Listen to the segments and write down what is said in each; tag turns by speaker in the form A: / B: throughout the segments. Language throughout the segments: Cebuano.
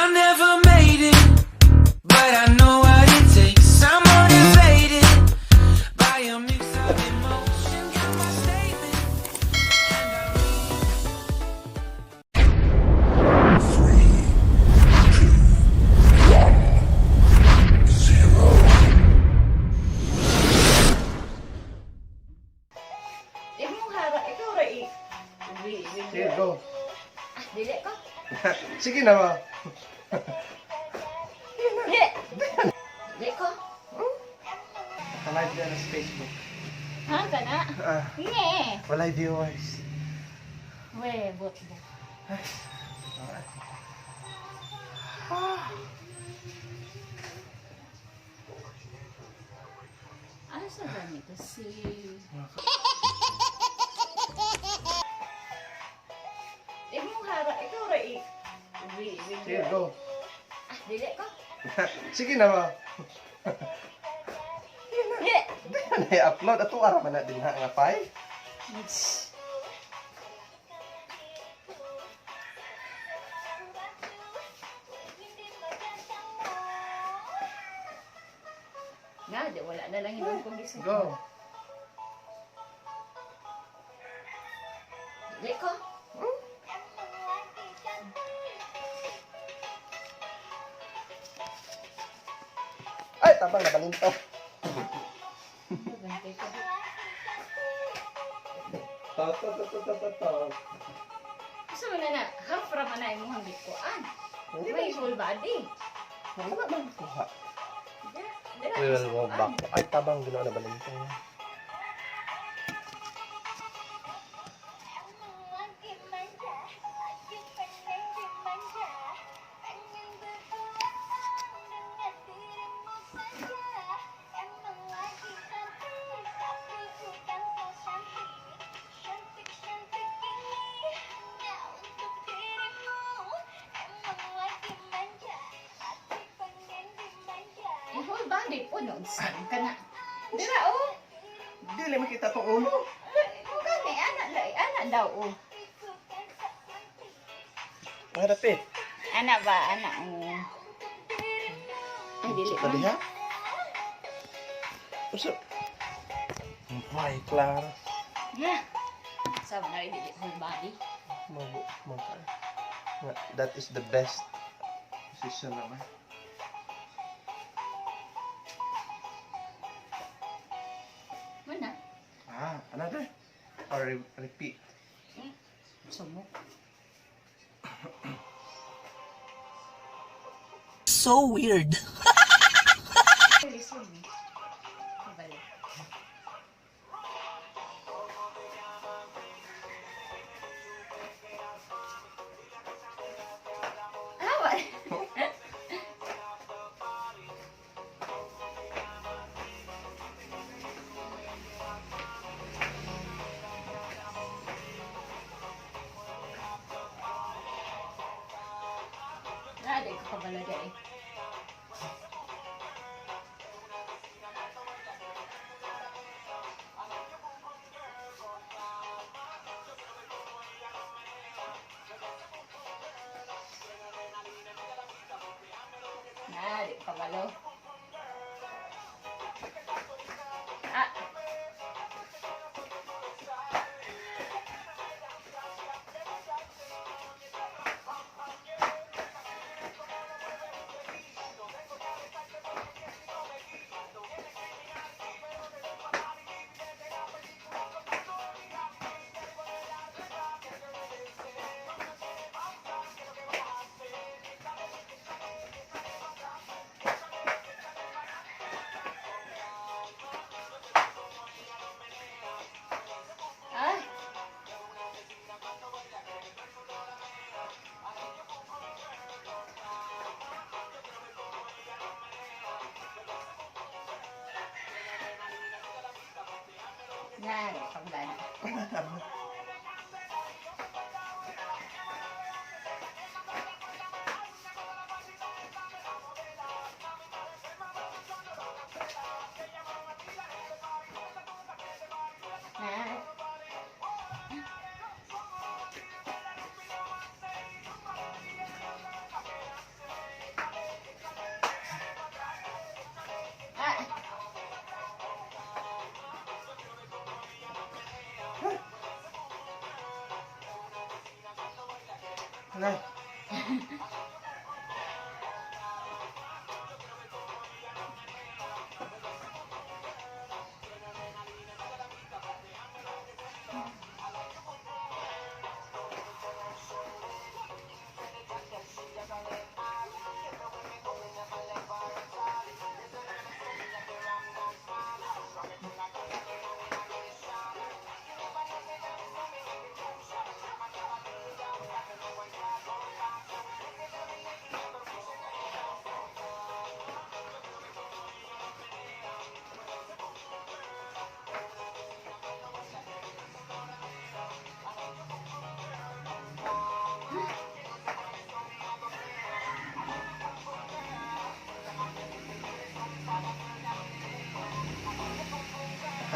A: I never made it, but I know what it takes. I'm motivated by a mix of emotion. Got my statement, and I read.
B: Three, two, one, zero.
C: Imong hara, ikaw ra i.
D: Sige, go.
C: Ah, dili ko.
D: Sige na ba?
C: Dili. Dili ko.
D: Naka-live na sa Facebook.
C: Ha, kana?
D: Ah,
C: Nge.
D: walay viewers.
C: We, bot bot.
D: Alright.
C: Asa ganito si... Imong hara, ikaw ra i.
D: Sige, go.
C: Ah, dili ko.
D: Sige na ba?
C: Dili.
D: Di na i-upload. Ato ara man na din ha nga file.
C: Nga, di wala na lang hinuon kong gising.
D: Go.
C: Dili ko.
D: Ay, tabang nabalinto.
C: Bantay ka.
D: To, to, to, to, to, to, to.
C: Asa man na na, half ra man na imong gikuan.
D: Hindi
C: May
D: man.
C: whole body.
D: Wala man kuha.
C: Dira, dira.
D: We will go back. Ay, tabang ginawa na balinto.
C: Yung whole body po no, saan ka na. Dira oh.
D: Dili makita tong ulo.
C: Kung gani ana lai ana daw oh.
D: Mga dapit.
C: Ana ba ana oh. Ay dili
D: Sa
C: man.
D: diha? Usa. Ay, klaro.
C: Yeah. Sa man na dili whole body.
D: Mabu, mabu. Nga, that is the best position naman.
C: Mana?
D: Ah, another? Or repeat?
C: Sumo.
E: So weird.
C: Lisod ni. Kabalo. Ah, wa. Ah, di ko kabalo di ay. Ah, di ko kabalo. Ah. Ah. Yan, panglan. Na.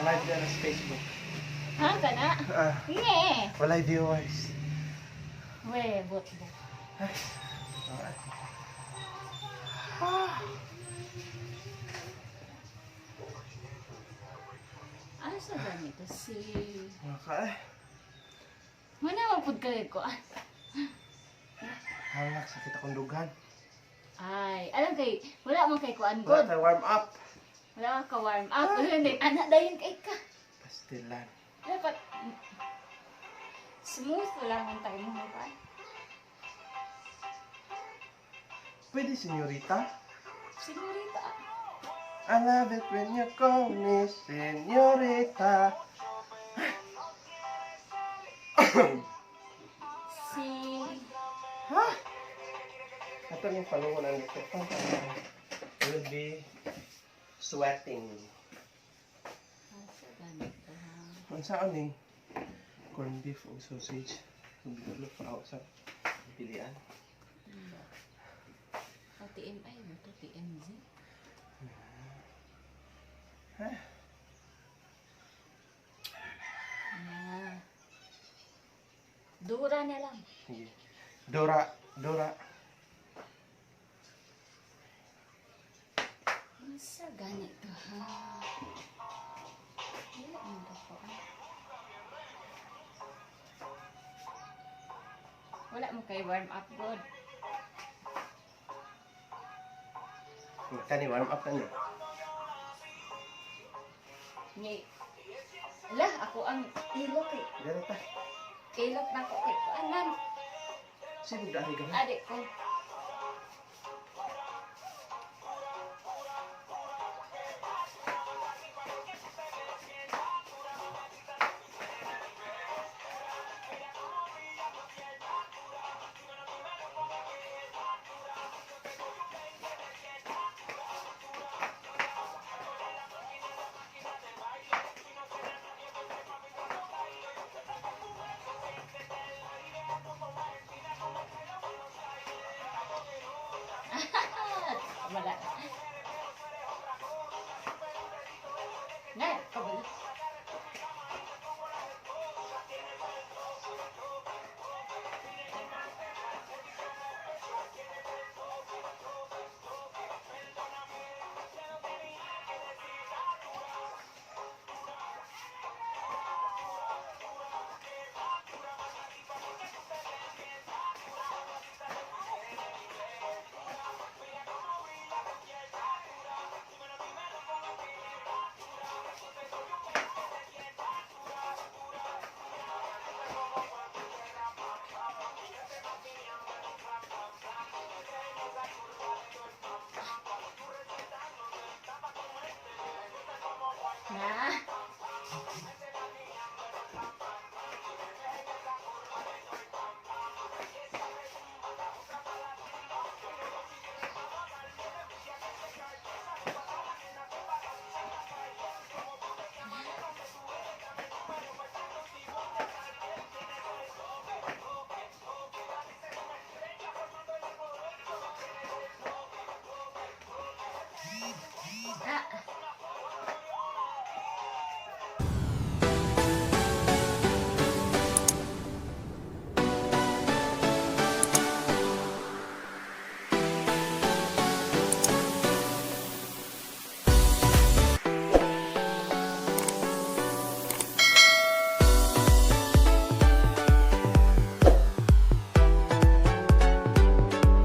D: Naka-live na sa Facebook.
C: Ha, kana?
D: Ah,
C: Nge.
D: walay viewers.
C: We, bot bot.
D: Ay, alright.
C: Ano sa ganito? Si
D: Mga ka eh.
C: Wala mo pud kayo ko. Ah.
D: Halak, sakit akong dughan.
C: Ay, alam kay, wala man kay kuan
D: Wala
C: god.
D: tayo warm up.
C: Wala ka warm up. Hindi, anak dayon kay ka.
D: Pastilan.
C: Dapat smooth wala man tayo mo pa.
D: Pwede, senyorita?
C: Senyorita.
D: I love it when you call me senyorita.
C: Si
D: Ha? Ito yung palungon ang ito. I will be sweating.
C: Asa ganito, ha?
D: Ang saan eh? Corned beef o sausage. Look pa ako sa pilian.
C: O TMI mo to TMZ.
D: Ha?
C: Na. Dura na lang.
D: Sige. Dora, Dora.
C: Asa ganito, ha? Wala man to ko, ah. Wala mo kay warm up god.
D: Kani, warm up na niya.
C: Ngay. Lah, ako ang ilok eh.
D: Dara ta.
C: Ilok na ko kay kuanan.
D: Sino dali ka?
C: Adi ko.